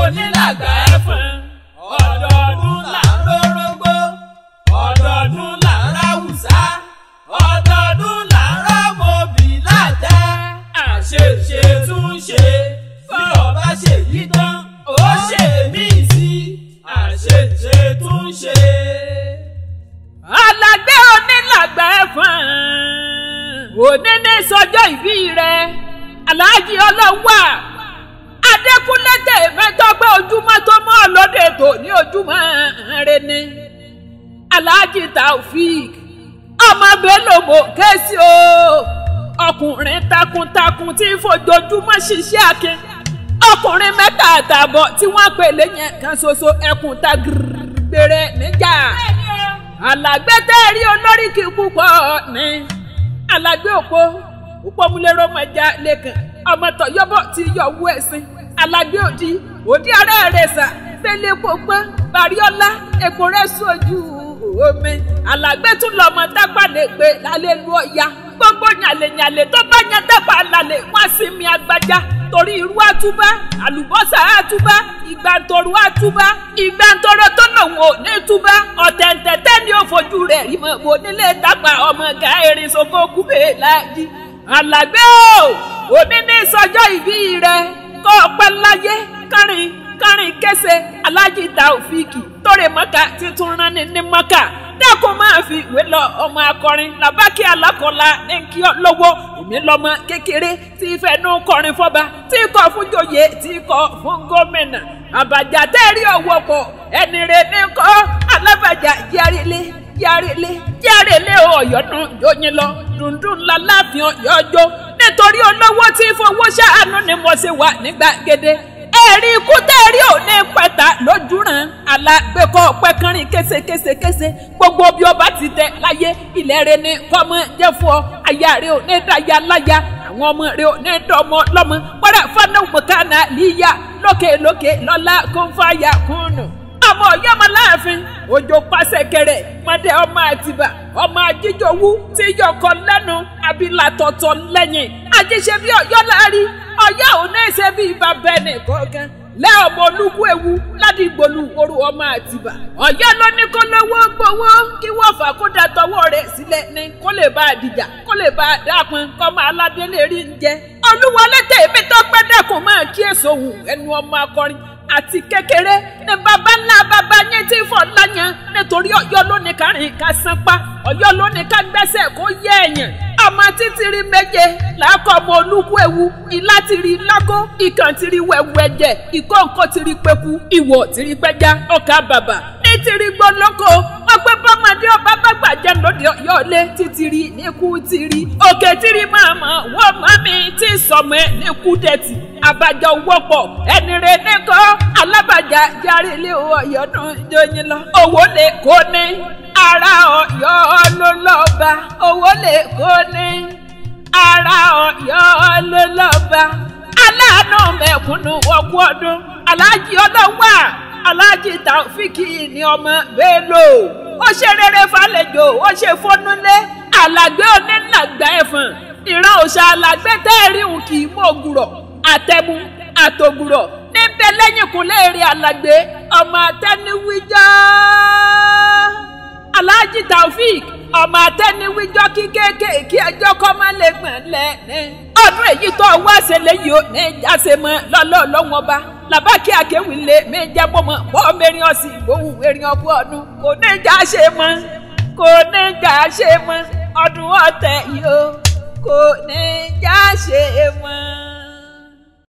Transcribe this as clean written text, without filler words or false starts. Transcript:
Onílàgbà ẹ̀fọn. Ọdọọdún là ń rórógbó, ọdọọdún là ń ráwùsá, ọdọọdún là ń rámọ̀bì látẹ. Àṣeṣe tún ṣe, bí ọba ṣe yí tán, ó ṣe mí sí. Àṣeṣe tún ṣe. Alàgbé onílàgbà ẹ̀fọn, òní ní sọjọ́ ìbí rẹ̀, Alhaji Ọlọ́wà Adékúnlé Tèmítọ́pẹ́ ojúmọ́ tó mọ́ lóde tó ní ojúmọ́ rẹ ni. Alhaji Taofik ọmọ Bello mò ké sí o, ọkùnrin takuntakun tí fojoojúmọ́ ṣiṣẹ́ akin, ọkùnrin mẹ́ta àtààbọ̀ tí wọ́n pè léyìn kan ṣoṣo ẹkùn ta gbèrè níjà. Alàgbé tẹ́ẹ̀rí olóríkì púpọ̀ ni Alàgbé òpó òpómúlérò mọ̀já lẹ́kàn ọmọ tọ̀yọ́bọ̀ tí yọ owó ẹ̀sìn. Alàgbé òdì òdì ara rẹ̀ sà tẹ́lẹ̀ pọ̀pọ́ Bariola epo rẹ̀ sójú omi. Alàgbé tún lọ́mọ tápà lè pè lálẹ́ lu ọ̀ya gbogbo yànlẹ̀yànlẹ̀ tó bá yan tápà lálẹ́ wọ́n sì mi agbájá torí irú àtúbá àlùbọ́sà àtúbá ìgbàntọ̀rọ̀ àtúbá ìgbàntọ̀rọ̀ tó lòun ò ní túbá ọ̀tẹ̀ǹtẹ̀tẹ̀ ni ó fojú rẹ̀ rí mọ́ bò nílé tápà ọmọ gà erin soko kúbè láàjì. Alàgbé o, òní ní sọjọ́ ìbí rẹ̀ kọ́ ọpẹ́ láyé kárìn kárìn kése. Alhaji Taofik tóre mọ́kà títún ránni ní mọ́kà dákun máa fi ìwé lọ ọmọ akọrin làbákí alákọ̀ọ́lá ní kí ọ lọ́wọ́. Èmi lọ́mọ kékeré tí fẹnu kọrin fọba tí kọ fún joyè tí kọ fún gómìnà. Àbàjá tẹ́rí ọ̀wọ́ pọ̀ ẹni rẹ̀ ní kọ́ alábàjá járílé járílé járílé ọ̀yọ́nù jóyin lọ dùndùn ńlá láàfin ọ̀yọ́jọ́ nítorí olówó tí fowó ṣàánú ni mo ṣe wà ní gbàgede. Ẹ̀rí ikú tẹ́rí ò ní pẹ̀tà lójúràn alágbèkọ́ pẹ́kánrin késekésekése gbogbo bí ọba ti tẹ láyé ilẹ̀ rẹ ní kọ́mọ jẹ́ fún ọ aya rẹ ò ní dáya láya àwọn ọmọ rẹ ò ní dọ́mọ lọ́mọ pẹ́rẹ́ fana mọ̀kánà líyà lókè lókè lọ́lá kó ń fàyà kúnnù. Ọmọ ọ̀yọ́ ọmọ láàfin òjò pàṣẹ kẹrẹ mọdẹ ọmọ àtìbà ọmọ ajíjòwú tí yọkọ lẹ́nu abilà tọ̀tọ̀ lẹ́yìn ajíṣe bí ọ̀yọ́ láàrí ọ̀yọ́ ò ní ṣe bí bàbá ẹnì kọ̀ọ̀kan lẹ́ ọmọ olúkú ewu ládìgbòlù oru ọmọ àtìbà. Ọ̀yọ́ ló ní kó lówó gbowó kí wọ́n fà kó da tọwọ́ rẹ̀ sílẹ̀ ní kó lè bá a dìjà kó lè bá a dápọn kọ́mọ aládé lè rí ń jẹ. Olúwọlé Tèmítọ́pẹ́ dẹ́kun máa kí èso hù ẹnu ọmọ akọrin àti kékeré ní baba ńlá baba yín tí fọ láyàn nítorí Ọ̀yọ́ ló ní kárìn ká sánpá Ọ̀yọ́ ló ní ká gbẹ́sẹ̀ kó yẹ ẹ̀yàn. Ọmọ títìrì méje làákọ ọmọ olúkú ewu ilá tìrì lákó ìkàn tìrì wẹ̀wù ẹ̀jẹ̀ ìkóǹkó tìrì pẹ̀kú ìwọ̀ tìrì pẹja ọkà bàbà ní tìrì gbọlọ́kọ ọpẹ́ bọ́mọdé ọba bá gbàjẹ́ lóde Ọ̀yọ́ lé títìrì níkú tìrì òkè tìrì màmá wọ́n mami tí sọmọ ẹ̀ níkú dẹ̀tì àbàjọ wọ́pọ̀ ẹni rẹ̀ nìkan alábàjá yarí ilé Ọ̀yọ́ dùn jọyìn lọ. Owó lè kó ní ara Ọ̀yọ́ ló lọ́ba owó lè kó ní ara Ọ̀yọ́ ló lọ́ba aláàánú mẹ̀kúnnù ọkú ọdún. Alhaji Ọlọ́wà Alhaji Taofik ní ọmọ Bello ó ṣe rere fàlejò ó ṣe fọnúlé. Alàgbé onílàgbà ẹ̀fọ̀n ìran òòṣà alàgbé tẹ́ẹ̀rí òun kì í mú ògùrọ̀ àtẹmu àtògùrọ̀ níbẹ̀ lẹ́yìn kúnlẹ̀ èrè alàgbé ọmọ àtẹniwíjọ́. Alhaji Taofik ọmọ àtẹniwíjọ́ kí kéékèèké ẹjọ́ kọ́ máa lè gbọ̀n lẹ́ni. Ọdún èyí tó wá ṣe léyìí ó ní jáse mọ́ lọ́lọ́ lọ́wọ́n ọba làbákí akéwì lé mi jẹ́ bọ́mọ bọ́ mẹ́rin ọ̀sìn ìgbóhùn erin ọkú ọdún kò ní já ṣe mọ́ kò ní já ṣe mọ́ ọdún ọ̀tẹ̀ yìí o.